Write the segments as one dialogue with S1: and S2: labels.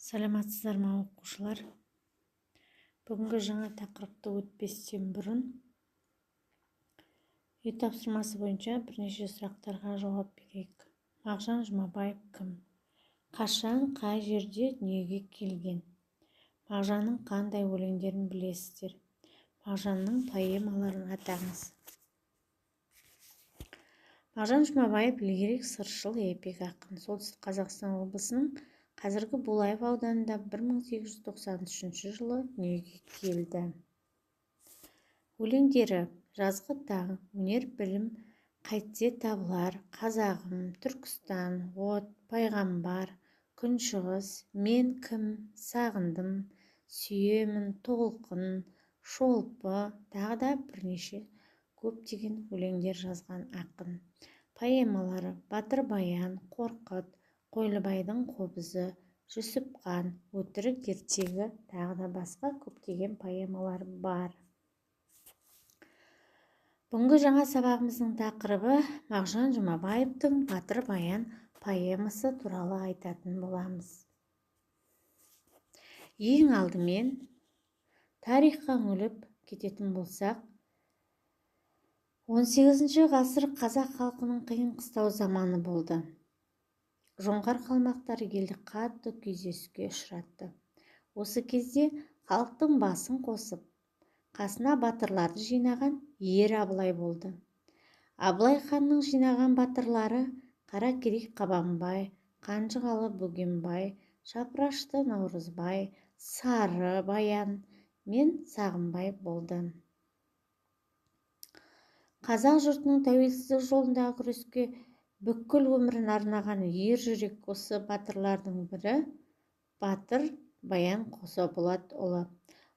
S1: Саламатсыздар ма, оқушылар! Бүгінгі жаңа тақырыпты өтпестен бұрын үй тапсырмасы бойынша бірнеше сұрақтарға жауап берейік. Мағжан Жұмабаев кім? Қашан, қай жерде дүниеге келген? Мағжанның қандай өлеңдерін білесіздер? Мағжанның поэмаларын атаңыз. Мағжан Жұмабаев – лирик, сыршыл, эпик ақын. Солтүстік Қазақстан облысының қазіргі Булаев ауданында 1893 жылы дүниеге келді. Өлеңдері: «Жазғы таң», «Өнер білім қайтсе табылар», «Қазағым», «Түркістан», «От», «Пайғамбар», «Күншығыс», «Мен кім», «Сағындым», «Сүйемін», «Толқын», «Шолпы», тағы да бірнеше көптеген өлеңдер жазған ақын. Поэмалары: «Батыр Баян», «Қорқыт», «Қойлыбайдың қобызы», «Жүсіп хан», «Өтірік ертегі», тағы да басқа көптеген поэмалар бар. Бүгінгі жаңа сабағымыздың тақырыбы – Мағжан Жұмабаевтың «Батыр Баян» поэмасы туралы айтатын боламыз. Ең алдымен тарихқа үңіліп кететін болсақ, 18 ғасыр қазақ халқының қиын қыстау заманы болды. Жоңғар, қалмақтар елді қатты күйзеліске ұшыратты. Осы кезде халықтың басын қосып, қасына батырларды жинаған ер Абылай болды. Абылай ханның жинаған батырлары: Қаракерей Қабанбай, Қанжығалы Бөгенбай, Шапырашты Наурызбай, Сары Баян мен Сағымбай болды. Қазақ жұртының тәуелсіздік жолындағы күреске бүкіл өмірін арнаған ер жүрек осы батырлардың бірі – батыр Баян Қосаболатұлы.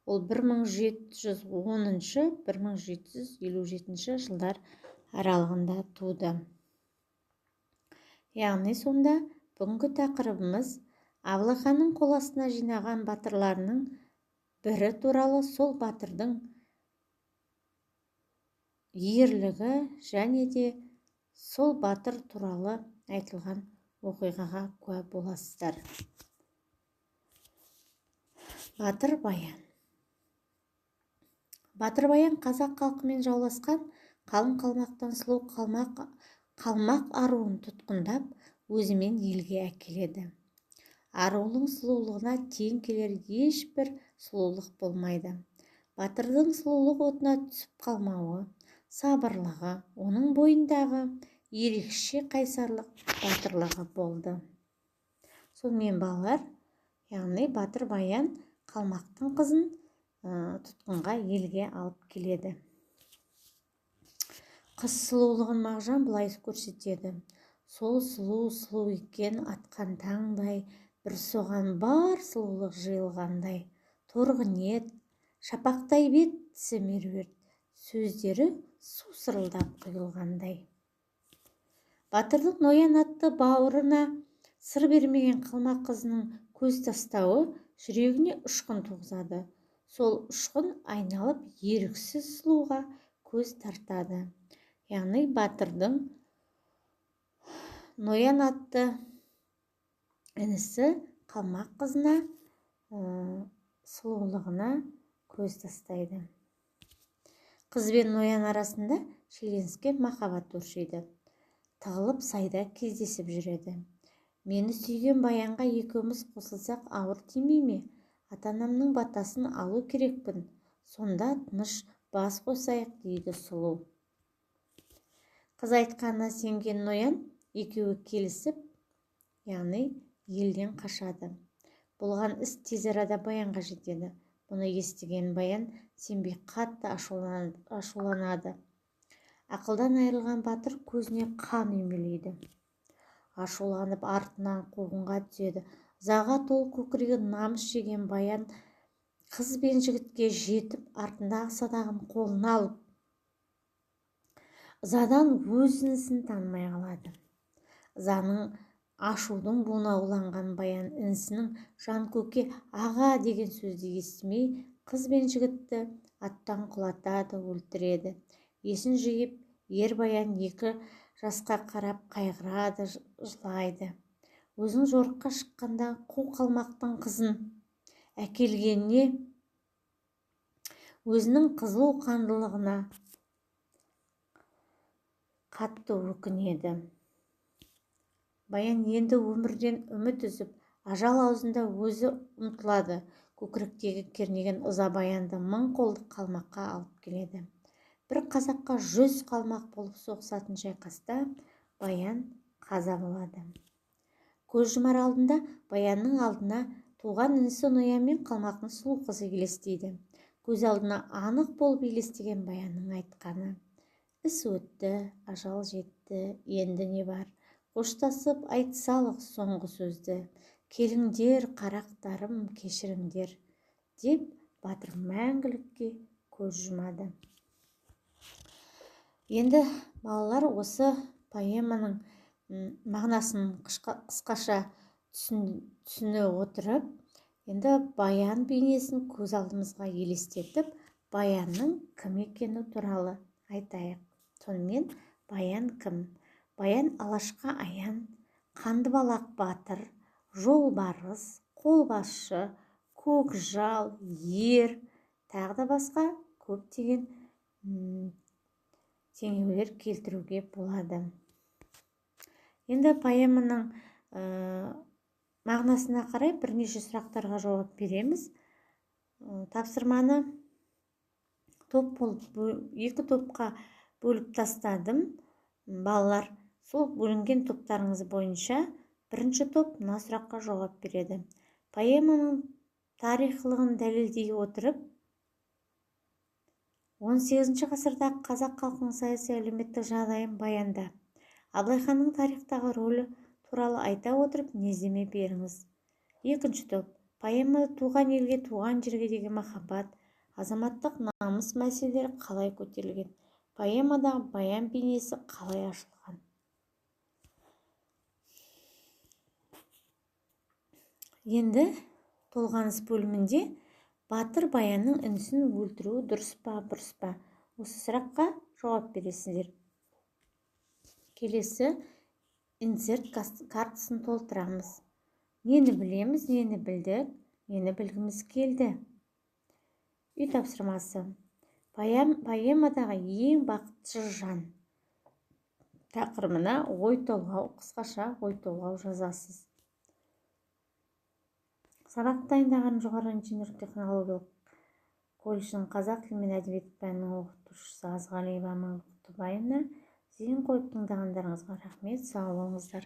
S1: Ол 1710-1757 жылдар аралығында туды. Яғни сонда бүгінгі тақырыбымыз Абылай ханның қол астына жинаған батырларының бірі туралы, сол батырдың ерлігі және де сол батыр туралы айтылған оқиғаға куә боласыздар. Батыр Баян. Батыр Баян қазақ халқымен жауласқан қалың қалмақтан сұлу қалмақ аруын тұтқындап, өзімен елге әкеледі. Арулың сұлулығына тең келер ешбір сұлулық болмайды. Батырдың сұлулық отына түсіп қалмауы, сабырлығы, оның бойындағы ерекше қайсарлық, батырлығы болды. Сонымен, балалар, яғни батыр Баян қалмақтың қызын тұтқынға елге алып келеді. Қыз сұлулығын Мағжан былай көрсетеді: «Сол сұлу сұлу екен атқан таңдай, бір соған бар сұлулық жиылғандай. Торғын ет, шапақтай бет, тісі меруерт, сөздері су сырылдап құйылғандай». Батырдың Ноян атты бауырына сыр бермеген қалмақ қызының көз тастауы жүрегіне ұшқын туғызады. Сол ұшқын айналып еріксіз сұлуға көз тартады. Яғни батырдың Ноян атты інісі қалмақ қызына сұлулығына көз тастайды. Қыз бен Ноян арасында шиеленіскен махаббат өршиді. Тығылып сайда кездесіп жүреді. «Мені сүйген Баянға екеуміз қосылсақ, ауыр тимей ме? Ата-анамның батасын алу керекпін, сонда тыныш бас қосайық», – дейді сұлу. Қыз айтқанына сенген Ноян екеуі келісіп, яғни елден қашады. Болған іс тез арада Баянға жетеді. Бұны естіген Баян сенбей, қатты ашуланады. Ақылдан айырылған батыр көзіне қан үймелейді. Ашуланып, артынан қуғынға түседі. Ызаға толы, көкірегі намыс жеген Баян қыз бен жігітке жетіп, артындағы садағын қолына алып, ызадан өз інісін танымай қалады. Ызаның, ашудың буына уланған Баян інісінің «Жан көке, аға» деген сөзді естімей, қыз бен жігітті аттан құлатады, өлтіреді. Есін жиып, ер Баян екі жасқа қарап қайғырады, жылайды. Өзінің жорыққа шыққанда қу қалмақтың қызын әкелгеніне, өзінің қызыл қандылығына қатты өкінеді. Баян енді өмірден үміт үзіп, ажал аузында өзі ұмтылады. Көкіректегі кернеген ыза Баянды мың қолды қалмаққа алып келеді. Бір қазаққа 100 қалмақ болып соғысатын шайқаста Баян қаза болады. Көз жұмар алдында Баянның алдына туған інісі Ноян мен қалмақтың сұлу қызы елестейді. Көз алдына анық болып елестеген Баянның айтқаны: іс өтті, ажал жетті, енді не бар? Қоштасып айтсалық соңғы сөзді. Келіңдер, қарақтарым, кешіріңдер, деп батыр мәңгілікке көз жұмады. Енді балалар осы поэманың мағынасын қысқаша түсіне отырып, енді Баян бейнесін көз алдымызға елестетіп, Баянның кім екені туралы айтайық. Сонымен, Баян кім? Баян алашқа аян, қанды балақ батыр, жолбарыс, қолбасшы, көкжал, ер, тағы да басқа көптеген теңеулер келтіруге болады. Енді поэманың мағынасына қарай бірнеше сұрақтарға жауап береміз. Тапсырманы топ болып, екі топқа бөліп тастадым. Балалар, сол бөлінген топтарыңыз бойынша бірінші топ мына сұраққа жауап береді. Поэманың тарихилығын дәлелдей отырып, 18 ғасырда қазақ халқының саяси әлеуметтік жағдайын баянда. Абылай ханның тарихтағы рөлі туралы айта отырып, мінездеме беріңіз. Екінші топ поэмада туған елге, туған жерге деген махаббат, азаматтық намыс мәселелері қалай көтерілген, поэмадағы Баян бейнесі қалай ашылған. Енді толғаныс бөлімінде батыр Баянның інісін өлтіруі дұрыс па, бұрыс па? Осы сұраққа жауап бересіздер. Келесі инсерт картасын толтырамыз. Нені білеміз, нені білдік, нені білгіміз келді. Үй тапсырмасы. Поэмадағы ең бақытсыз жан тақырыбына ой толғау, қысқаша ой толғау жазасыз. Сабақ дайындаған жоғары инженерлік технологиялық колледжінің қазақ тілі мен әдебиет пәнінің оқытушысы Азғалиева Амангүл Құттыбаевна. Зейін қойып тыңдағандарыңызға рахмет. Сау болыңыздар.